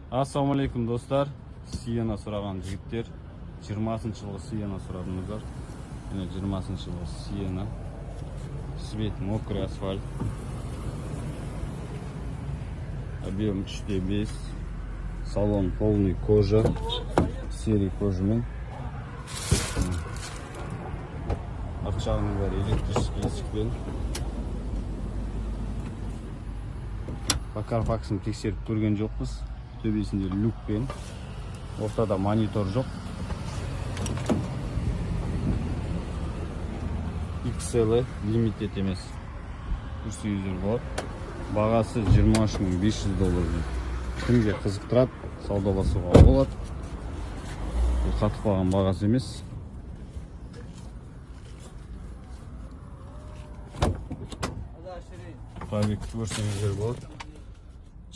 Ассалаумағалейкум, достар. Сиена сұраған жігіттер, 20 жылғы Сиена сұрадыңыздар. Міне, 20 жылғы Сиена. Цвет мокрый асфальт. Объем 3,5. Салон полный кожа. Серый кожамен. Арт жағының бәрі электрический есікпен. По Carfax-ын тексеріп көрген жоқпыз. Төбесінде люкпен. Ортада монитор жоқ. XL, Limited емес. Көрсеңіздер болады. Бағасы 23 500 доллар. Кімге қызықтырады, саудаласуға болады. Бұл қатып қалған бағасы емес. Пробег көрсеңіздер болады.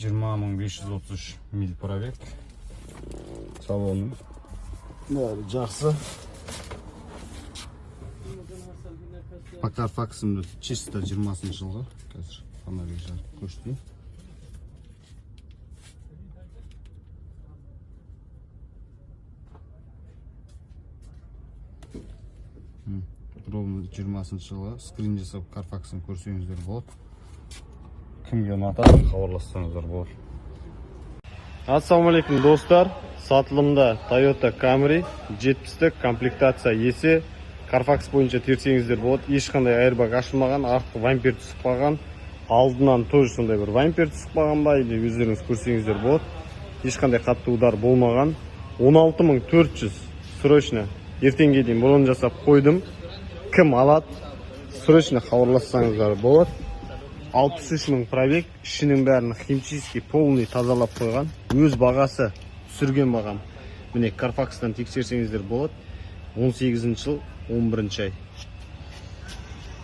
20 533 миль пробег. Салоны бәрі жақсы. По Carfax-ымды чисто 20 жылғы. Қазір фонарик жағып көрсетейін. Ровно 20 жылғы, скрин жасап, Carfax-ын көрсеңіздер болады. Кімге ұнатады, хабарлассаңыздар болады. Ассалаумағалейкум, достар. Сатылымда Toyota Camry 70-тік, комплектация SE. Carfax бойынша терсеңіздер болады. Ешқандай airbag ашылмаған, артқы бампер түсіп қалған. Алдынан тоже сондай бір бампер түсіп қалған ба, или өздеріңіз көрсеңіздер болады. Ешқандай қатты удар болмаған. 16 400, срочно ертеңге дейін бронь жасап қойдым. Кім алады, срочно хабарлассаңыздар болады. 63 мың пробег, ішінің бәрін химчистки, полный тазалап қойған. Өз бағасы, түсірген бағам. Міне, Carfax-тан тексерсеңіздер болады. 18 жыл 11 ай.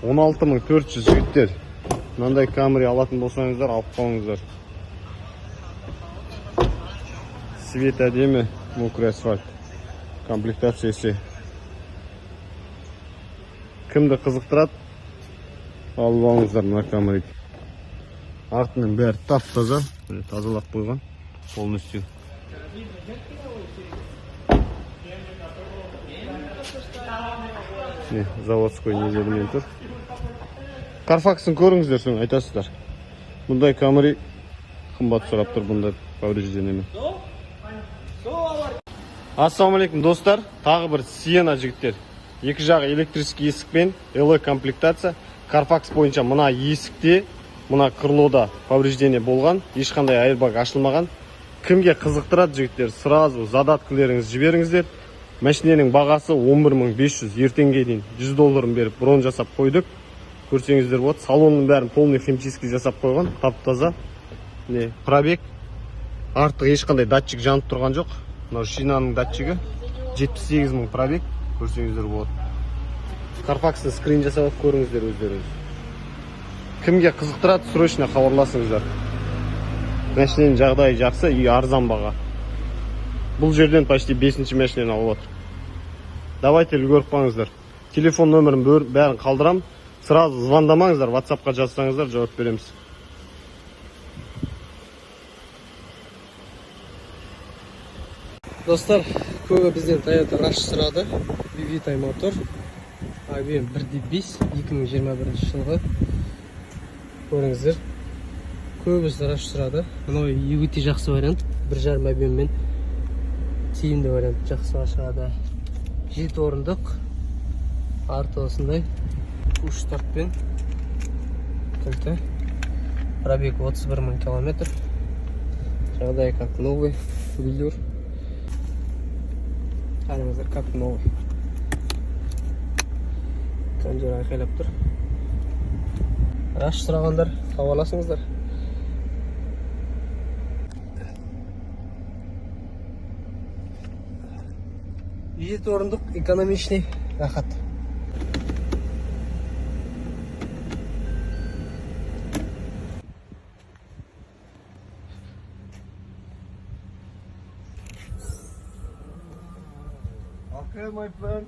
16 400, жігіттер. Мынандай Camry алатын болсаңыздар, алып қалыңыздар. Цвет әдемі, мокрый асфальт. Комплектация SE. Кімді қызықтырады, алып алыңыздар мына Camry. Артының бәрі тап таза, міне, тазалап қойған полностью. Міне, заводской нелерімен тұр. Carfax-ын көріңіздер, соны айтасыздар. Бұндай Camry қымбат сұрап тұр бұндай повреждениемен. Ассалаумағалейкум, достар. Тағы бір Сиена, жігіттер. Екі жағы электрический есікпен, LE комплектация. Carfax бойынша мына есікте, мына крылода повреждение болған, ешқандай airbag ашылмаған. Кімге қызықтырады, жігіттер, сразу задаткілеріңізді жіберіңіздер. Машиненің бағасы 11 500, ертеңге дейін 100 долларын беріп бронь жасап қойдық. Көрсеңіздер болады, салонның бәрін полный химчистка жасап қойған, тап таза. Міне, пробег. Артық ешқандай датчик жанып тұрған жоқ. Мынау шинаның датчигі. 78 мың пробег, көрсеңіздер болады. Carfax-ын скрин жасап алып көріңіздер өздеріңіз. Кімге қызықтырады, срочно хабарласыңыздар. Машиненің жағдайы жақсы и арзан баға. Бұл жерден почти бесінші машинені алып отыр. Давайте, үлгеріп қалыңыздар. Телефон нөмірін бәрін қалдырам. Сразу звондамаңыздар, WhatsAppқа жазсаңыздар, жауап береміз. Достар, көбі бізден Toyota Rush сұрады. VVTi мотор. Объем 1.5, 2021 жылғы. Көріңіздер. Көбісі Rush сұрады. Мынау өте жақсы вариант. 1.5 объеммен тиімді вариант, жақсы шығады. 7 орындық. Арты осындай. Push стартпен. Кілті. Пробег 31 мың километр. Жағдай как новый. Велюр. Қараңыздар, как новый. Кондер айқайлап тұр. Раш сұрағандар, хабарласыңыздар. Жеті орындық, экономичный, рахат. Okay, my friend.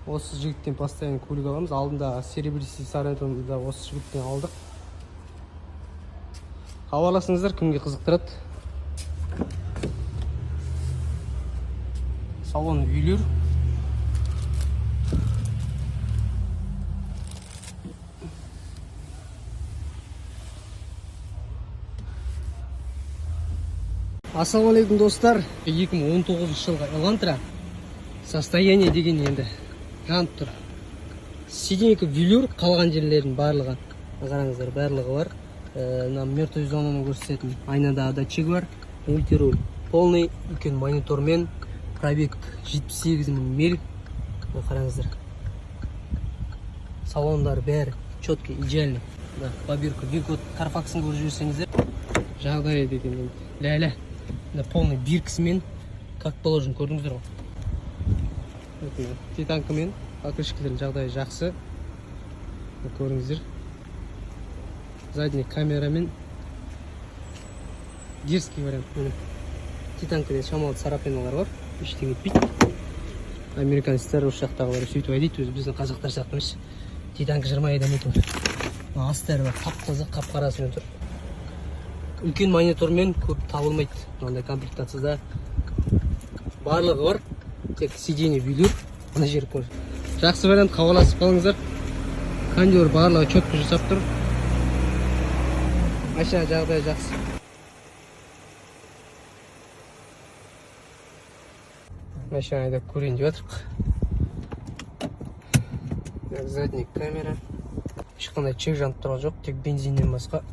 Осы жігіттен постоянно көлік аламыз. Алдында серебристый Сорентоны да осы жігіттен алдық. Хабарласыңыздар, кімге қызықтырады. Салон үйлер. Ассалаумағалейкум, достар. 2019 жылғы Элантра. Состояние деген енді жанып тұр. Сиденье велюр, қалған жерлердің барлығы. Қараңыздар, барлығы бар. Мына мертвый зонаны көрсететін айнада датчигі бар. Мультируль. Полный үлкен монитормен, пробег 78 мың миль. Мына қараңыздар. Салондар бәрі четкий, идеально. Да, по бирку, VIN-код, Карфаксын көріп жүрсеңіздер. Жағдайы деген енді ләлә. Мына полный биркісімен, как положено, көрдіңіздер ғой. Вот, титанкамен, покрышкалердің жағдайы жақсы. Мына көріңіздер. Задний камерамен, дерзкий вариант. Міне. Титанкада шамалы царапиналар бар. Ештеңе етпейді. Американецтер, осы жақтағылар сөйтіп айдайды, өзі біздің қазақтар сияқты емес. Титанка жырмай айдамайды ғой. Астары бар, тап таза, қап қарасымен тұр. Үлкен монитормен көп табылмайды мынандай комплектацияда. Барлығы бар, тек сиденье велюр, мына жері кожа. Жақсы вариант, хабарласып қалыңыздар. Кондер барлығы четко жасап тұр. Машина жағдайы жақсы. Машина айдап көрейін деп жатырмық. Так, задний камера. Ешқандай чек жанып тұрған жоқ, тек бензиннен басқа.